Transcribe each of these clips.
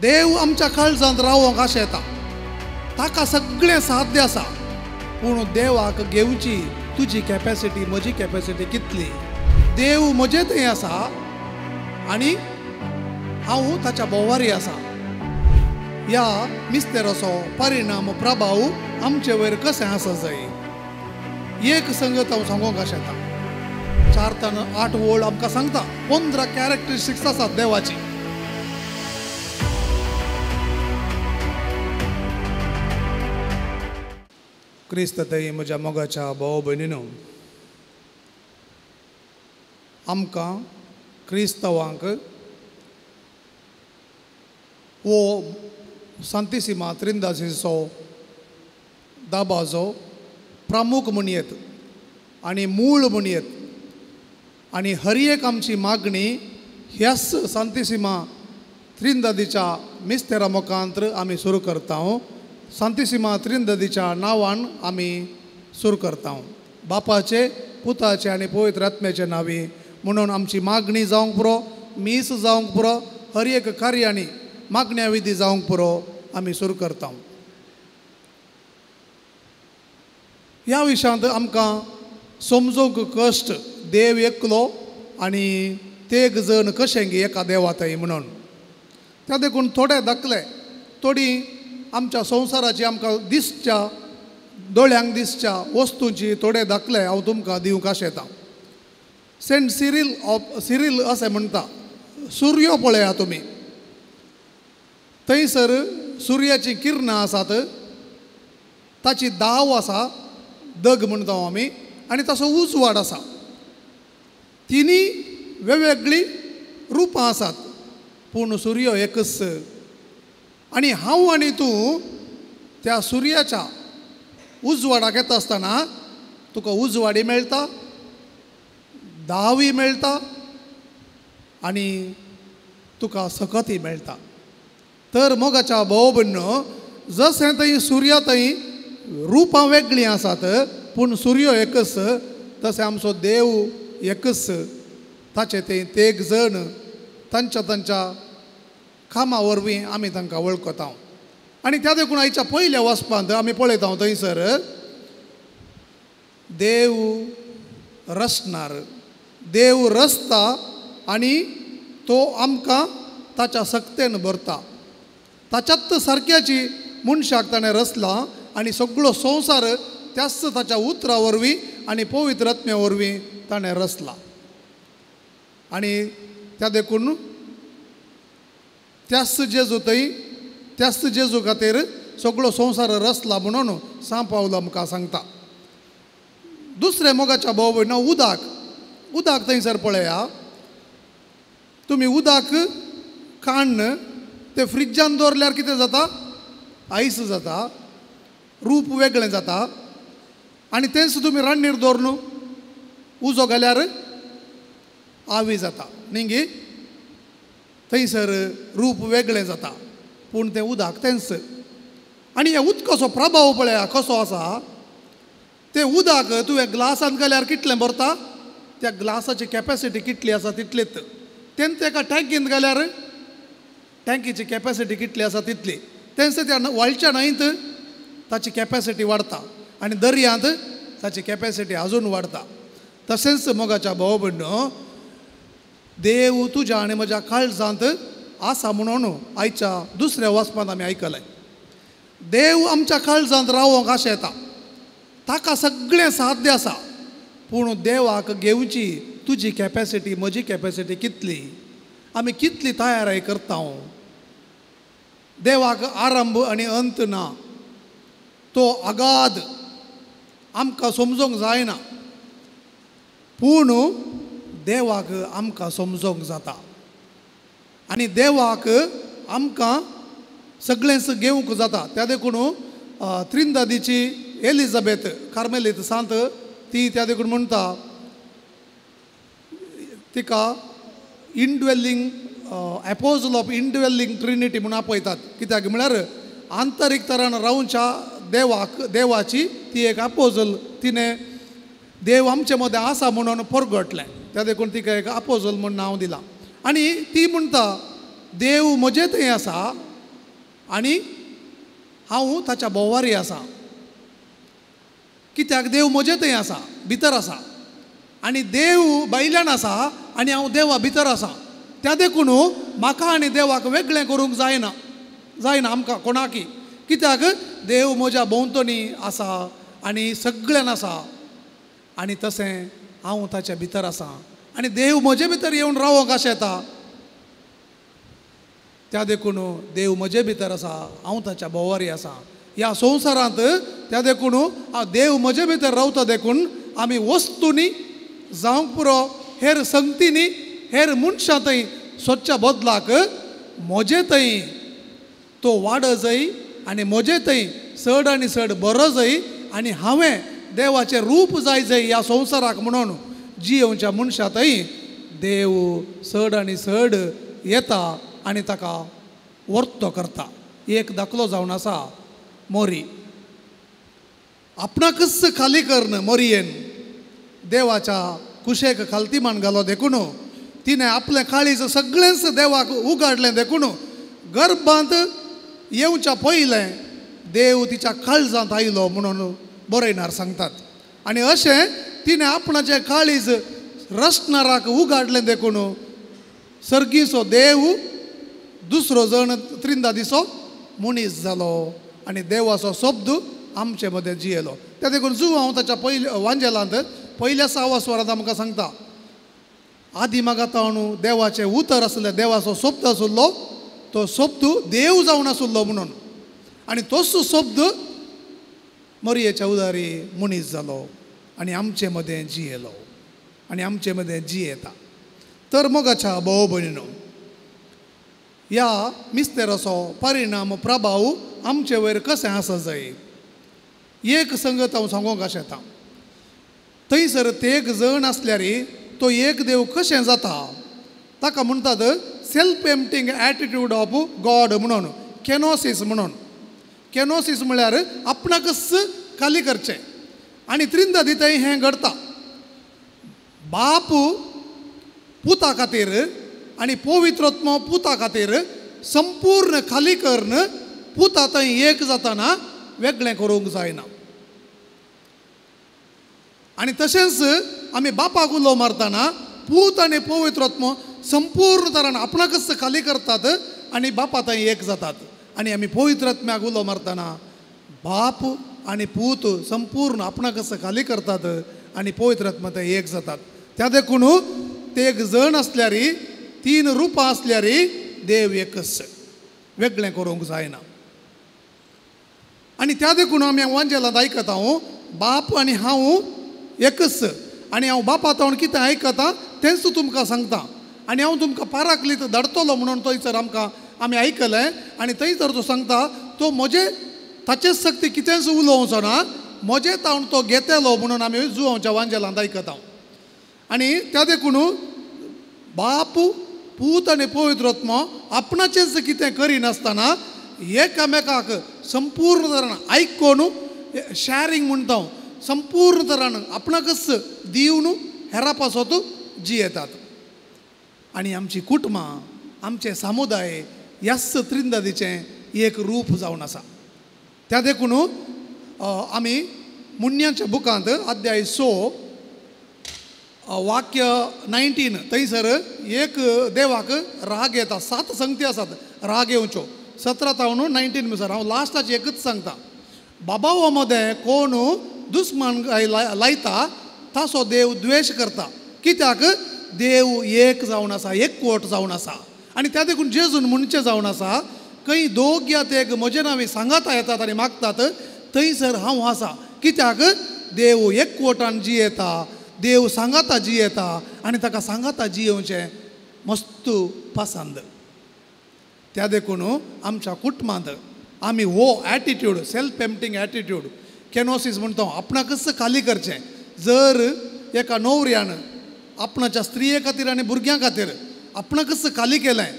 देव आमच्या काळजांत रावोंक आशेता, ताका सगळें साध्य आसा. पूण देवाक घेवची तुजी कॅपेसिटी म्हजी कॅपेसिटी कितली? देव म्हजे थंय आसा आनी हांव ताच्या भोंवारी आसा. ह्या मिस्तेराचो परिणाम प्रभाव आमचे वयर कशें आसा जाय एक संगत हांव सांगूंक आशेता. 4 ते 8 ओळ आमकां सांगता 15 कॅरेक्टरिस्टिक्स आसात देवाची. क्रिस्त थंय म्हज्या मोगाच्या भाव भयणीनो, आमकां क्रिस्तांवांक हो सांतिसिमा त्रिंदाजीचो दाबाजो प्रमुख म्हणयेत आनी मूळ म्हणयेत आनी हर एक आमची मागणी ह्याच सांतिसिमा त्रिंदादीच्या मिस्तेरा मुखांत आमी सुरू करता. सांतिसिमा त्रिंदादीच्या नांवान आमी सुरू करता. बापाचे, पुताचे आनी पवित्र आत्म्याचे नांवी म्हणून आमची मागणी जावंक पुरो, मीस जावंक पुरो, हर एक कार्यानी मागण्या विधी जावंक पुरो आमी सुरू करता. ह्या विशयांत आमकां समजूंक कश्ट, देव एकलो आनी तेग जण कशें एका देवातय म्हणून. त्या देखून थोडे दाखले, थोडी आमच्या संवसाराची आमकां दिसच्या दोळ्यांक दिसच्या वस्तूंची थोडे दाखले हांव तुमकां दिवंक आशेता. सेंट सिरील ऑफ सिरील अशें म्हणटा, सुर्यो पळया तुमी, थंयसर सुर्याचीं किरणां आसात, ताची दाव आसा, दग म्हणटा आमी, आनी ताचो उजवाड आसा. तिनूय वेगवेगळीं रुपां आसात पूण सुर्यो एकच. आनी हांव आनी तूं त्या सुर्याच्या उजवाडाक येता आसतना तुका उजवाडी मेळटा, दावी मेळटा आनी तुका सकती मेळटा. तर मोगाच्या भाव भयणीनो, जशें थंय सुर्या थंय रुपां वेगळीं आसात पूण सुर्यो एकच, तशें आमचो देव एकच. ताचे ते तेग जण तांच्या तांच्या कामा वरवीं आमी तांकां वळखता. आनी त्या देखून आयच्या पयल्या वचपांत आमी पळयता थंयसर देव रचणार, देव रचता आनी तो आमकां ताच्या सक्तेन भरता. ताच्यात सारक्याची मनशाक ताणें रचला आनी सगळो संवसार त्याच ताच्या उतरा वरवीं आनी पवित्र आत्म्या वरवीं ताणें रचला. आनी त्या देखून त्याच जेजू थंय त्याच जेजू खातीर सगळो संवसार रचला म्हणून सांव पावल आमकां सांगता. दुसरें मोगाच्या भाव भयणो, उदक. उदक थंयसर पळया तुमी, उदक काण्ण ते फ्रिजान दवरल्यार कितें जाता? आयस जाता, रूप वेगळें जाता. आनी तेंच तुमी रान्नीर दवर न्हू, उजो घाल्यार आवी जाता न्ही गी, थंयसर रूप वेगळें जाता पूण तें उदक तेंच. आनी ह्या उदकाचो प्रभाव पळया कसो आसा. तें उदक तुवें ग्लासांत घाल्यार कितलें भरता, त्या ग्लासाची कॅपेसिटी कितली आसा तितलीच. तेंच एका टँकींत घाल्यार टँकीची कॅपेसिटी कितली आसा तितली. तेंच त्या व्हाळच्या न्हंयत ताची कॅपेसिटी वाडटा आनी दर्यांत ताची कॅपेसिटी अजून वाडटा. तशेंच मोगाच्या भाव भयणीनो, देव तुज्या आनी म्हज्या काळजांत आसा म्हणून आयच्या दुसऱ्या वाचपांत आमी आयकलें. देव आमच्या काळजांत रावोंक आशेता, ताका सगळें साध्य आसा. पूण देवाक घेवची तुजी कॅपेसिटी म्हजी कॅपेसिटी कितली? आमी कितली तयारी करता? देवाक आरंभ आनी अंत ना, तो अगाध, आमकां समजूंक जायना. पूण देवाक आमकां समजूंक जाता आनी देवाक आमकां सगळेंच घेवंक जाता. त्या देखून त्रिंदादीची एलिझाबेथ कार्मेलीत सांत ती त्या देखून म्हणटा, तिका indwelling apostle of indwelling trinity म्हणून आपयतात. कित्याक म्हळ्यार आंतरीक तरान रावच्या देवाक देवाची ती एक अपोजल, तिणें देव आमचे मदें आसा म्हणून परगटलें. त्या देखून तिका एक अपोजल म्हूण नांव दिलां. आनी ती म्हणटा, देव म्हजे थंय आसा आनी हांव ताच्या भोंवारी आसा. कित्याक देव म्हजे थंय आसा, भितर आसा, आनी देव भायल्यान आसा आनी हांव देवा भितर आसा. त्या देखून म्हाका आनी देवाक वेगळें करूंक जायना, जायना आमकां कोणाकी. कित्याक देव म्हज्या भोंवतणी आसा आनी सगळ्यान आसा, आनी तशें हांव ताच्या भितर आसा आनी देव म्हजे भितर येवन रावोंक अशें येता. त्या देखून देव म्हजे भितर आसा, हांव ताच्या भोंवारी आसा ह्या संवसारांत. त्या देखून देव म्हजे भितर रावता देखून आमी वस्तूंनी जावंक पुरो, हेर संगतींनी, हेर मनशां थंय सोदच्या बदलाक म्हजे थंय तो वाड जाय आनी म्हजे थंय चड आनी चड बरो जाय आनी हांवें देवाचें रूप जाय जाय ह्या संवसाराक म्हणून जियेवच्या मनशां थंय देव चड आनी चड येता आनी ताका वर्तो करता. एक दाखलो जावन आसा मोरी. आपणाकच खाली करून मोरयेन देवाच्या कुशेक खालती मान घालो देखून तिणें आपलें काळीज सगळेंच देवाक उगाडलें देखून गर्भांत येवच्या पयलें देव तिच्या काळजांत आयलो म्हणून बरयणार सांगतात. आनी अशें तिणें आपणाचें काळीज रचणाराक उगाडलें देखून सर्गीचो देव दुसरो जण त्रिंदा दिसो मनीस जालो आनी देवाचो शब्द आमचे मदें जियेलो. त्या देखून जू हांव ताच्या पयल्या वांजेलांत पयल्या 6 वरांत आमकां सांगता, आदी मागाताणू देवाचें उतर आसलें, देवाचो शब्द आसलो, तो शब्द देव जावन आसलो म्हणून, आनी तोच शब्द मरयेच्या उदारी मनीस जालो आनी आमचे मदें जियेलो आनी आमचे मदें जियेता. तर मोगाच्या भाव भयणीनो, ह्या मिस्तेराचो परिणाम प्रभाव आमचे वयर कशें आसा जाय एक संगत हांव सांगूंक आशेता. थंयसर तेग जण आसल्यार तो एक देव कशें जाता ताका म्हणटात self emptying attitude of God म्हणून, कॅनोसिस म्हणून. कॅनोसिस म्हळ्यार आपणाकच खाली करचें आनी त्रिंदा दिताय हें घडता. बाप पुता खातीर आनी पवित्रत्म पुता खातीर संपूर्ण खाली करून पुता थंय एक जाताना वेगळें करूंक जायना. आनी तशेंच आमी बापाक उलो मारतना पूत आनी पवित्रत्म संपूर्ण तरान आपणाकच खाली करतात आनी बापा थंय एक जातात. आनी आमी पवित्रत्म्याक उलो मारतना बाप आनी पूत संपूर्ण आपणाकच खाली करतात आनी पवित्रत्म थंय एक जातात. त्या देखून ते एक जण आसल्यार, तीन रुपां आसल्यार देव एकच, वेगळें करूंक जायना. आनी त्या देखून आमी वांजेलांत आयकता हांव बाप आनी हांव एकच, आनी हांव बापा तावन कितें आयकता तेंच तुमकां सांगता आनी हांव तुमकां पाराकलीत धाडटलो म्हणून थंयसर आमकां आमी आयकलें. आनी थंयसर तो सांगता तो म्हजे ताचेच शक्ती कितेंच उलोवचो ना, म्हजे तावन तो घेतलो म्हणून आमी जुवांच्या वांजेलांत आयकता. आनी त्या देखून बाप पूत आनी पवित्रत्म आपणाचेंच कितें करिनासतना एकामेकाक संपूर्ण तरान आयकून शॅरींग म्हणटा हांव, संपूर्ण तरान आपणाकच दिवन हेरा पासत जियेतात. आनी आमची कुटुंबां, आमचे समुदाय ह्याच त्रिंदादीचें एक रूप जावन आसा. त्या देखून आमी मुन्यांच्या बुकांत अध्याय 6 वाक्य 19 थंयसर एक देवाक राग येता. 7 संगती आसात राग येवच्यो, 17 तावन 19 म्हणसर हांव लास्टाची एकच सांगता. बाबावो मदें कोण दुस्मान लायता ताचो देव द्वेश करता. कित्याक देव एक जावन आसा, एकवट जावन आसा. आनी त्या देखून जेजून म्हणचें जावन आसा, खंय दोग या तेग म्हजे नांवी सांगाता येतात आनी मागतात थंयसर हांव आसा. कित्याक देव एकवटान जियेता, देव सांगाता जियेता आनी ताका सांगाता जियेवचें मस्त पसंद. त्या देखून आमच्या कुटुंबांत आमी हो एटिट्यूड, सेल्फ एम्पटींग एटिट्यूड, कॅनोसिस म्हणटा, आपणाकच खाली करचें. जर एका नवऱ्यान आपणाच्या स्त्रिये खातीर आनी भुरग्यां खातीर आपणाकच खाली केलें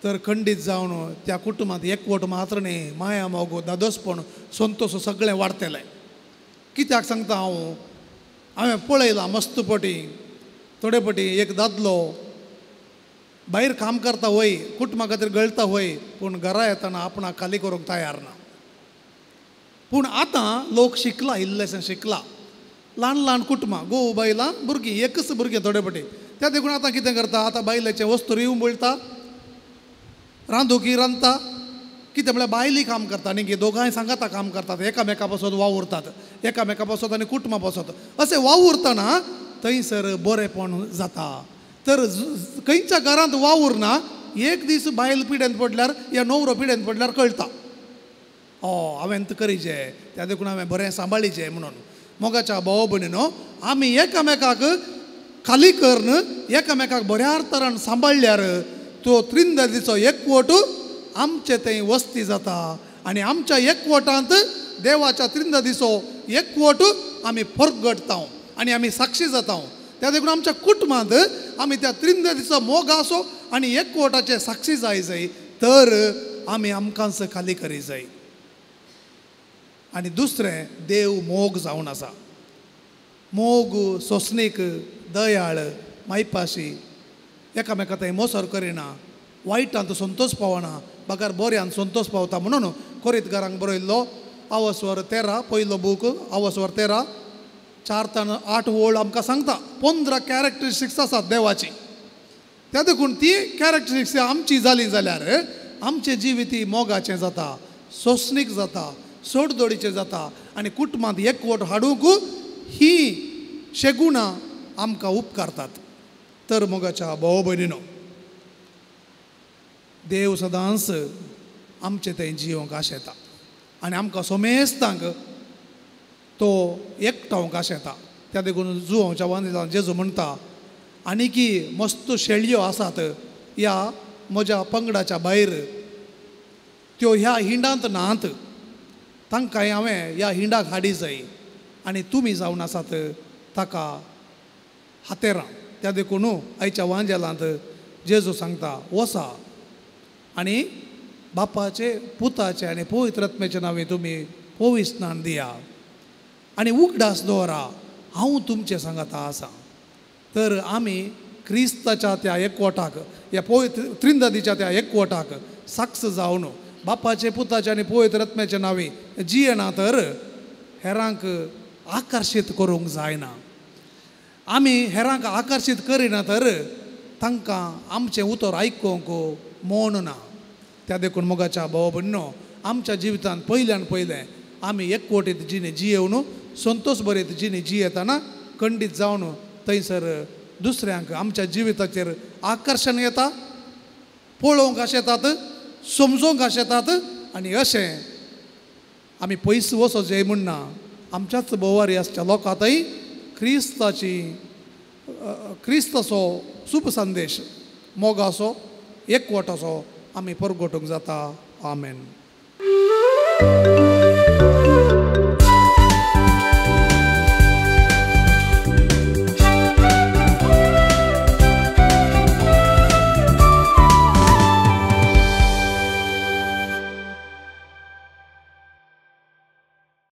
तर खंडीत जावन त्या कुटुंबांत एकवट मात्र न्ही, माया मोग, दादोसपण, संतोष सगळें वाडटलें. कित्याक सांगता हांव, हांवें पळयलां मस्त पटी थोडे पटी एक दादलो भायर काम करता वय, कुटुंबा खातीर गळटा वय, पूण घरा येतना आपणाक खाली करूंक तयार ना. पूण आतां लोक शिकला, इल्लेशें शिकला. ल्हान ल्हान कुटुंबां, घोव बायलां भुरगीं, एकच भुरगें थोडे फावटी. त्या देखून आतां कितें करता, आतां बायलेचें वस्तू उंबळटा, रांदुकी रांदता, कितें म्हळ्यार बायली काम करता आनी दोगांय सांगाता काम करतात, एकामेका पासत वावुरतात, एकामेका पासत आनी कुटुंबा पासत. अशें वावुरतना थंयसर बरेंपण जाता. तर खंयच्या घरांत वावुरना, एक दीस बायल पिडेन पडल्यार या न्हवरो पिडेन पडल्यार कळटा, ओ हांवें करीचे, त्या देखून हांवें बरें सांबाळीचें म्हणून. मोगाच्या भाव भयणीनो, आमी एकामेकाक खाली करून एकामेकाक बऱ्या तरान सांबाळ्ळ्यार तो त्रिंदीचो एकवट आमचे थंय वस्ती जाता आनी आमच्या एकवटांत देवाच्या त्रिंदीचो एकवट आमी परगटता आनी आमी साक्षी जाता. त्या देखून आमच्या कुटुंबांत आमी त्या त्रिंदीचो मोग आसो आनी एकवटाचे साक्षी जाय जाय, तर आमी आमकांच खाली करी जाय. आनी दुसरें, देव मोग जावन आसा. मोग सोंसणीक, दयाळ, मायपाशी, एकामेका थंय मोसर करिना, वायटांत संतोश पावना, बगर बऱ्यान संतोश पावता. म्हणून कोरीतकारांक बरयल्लो आवसवर 13, पयलो बूक आवसवर 13 4 तान 8 ओळ आमकां सांगता. 15 कॅरेक्टरिस्टिक्स आसात देवाची. त्या देखून ती कॅरेक्टरिस्टिक्स आमची जाली जाल्यार आमचें जिवीत मोगाचें जाता, सोंसणीक जाता, सोडदोडीचें जाता आनी कुटुंबांत एकवट हाडूंक ही शेगुणां आमकां उपकारतात. तर मोगाच्या भाव भयणीनो, देव सदांच आमचे थंय जियोंक आशेता आनी आमकां सोमेस्तांक तो एकठावंक आशेता. त्या देखून जुवांच्या वांदेला जेजू म्हणटा, आनी की मस्त शेळयो आसात ह्या म्हज्या पंगडाच्या भायर, त्यो ह्या हिंडांत नात, तांकां हांवें ह्या हिंडाक हाडी जाय आनी तुमी जावन आसात ताका हातेरां. त्या देखून आयच्या वांजेलांत जेजू सांगता, वसा आनी बापाचे, पुताचे आनी पवित्र आत्म्याच्या नांवे तुमी पवित्र स्नान दिया आनी उगडास दवरा, हांव तुमचें सांगाता आसा. तर आमी क्रिस्ताच्या त्या एकवटाक, ह्या पवित्र त्रिंदीच्या त्या एकवटाक साक्ष जावन बापाचे, पुताचे आनी पवित्र आत्म्याच्या नांवे जियेना तर हेरांक आकर्शीत करूंक जायना. आमी हेरांक आकर्शीत करिना तर तांकां आमचें उतर आयकूंक मोन ना. त्या देखून मोगाच्या भाव भयणीनो, आमच्या जिवितांत पयल्यान पयलें आमी एकवटीत जिणे जियेवन संतोश बरीत जिणे जियेतना खंडीत जावन थंयसर दुसऱ्यांक आमच्या जिविताचेर आकर्शण येता, पळोवंक आशेतात, समजोवंक आशेतात आनी अशें आमी पयस वचो जें म्हणना, आमच्याच भोवारी आसच्या लोकांतय क्रिस्ताची क्रिस्ताचो शुभ संदेश, मोगाचो, एकवटाचो आमी परगटूंक जाता. आमेन.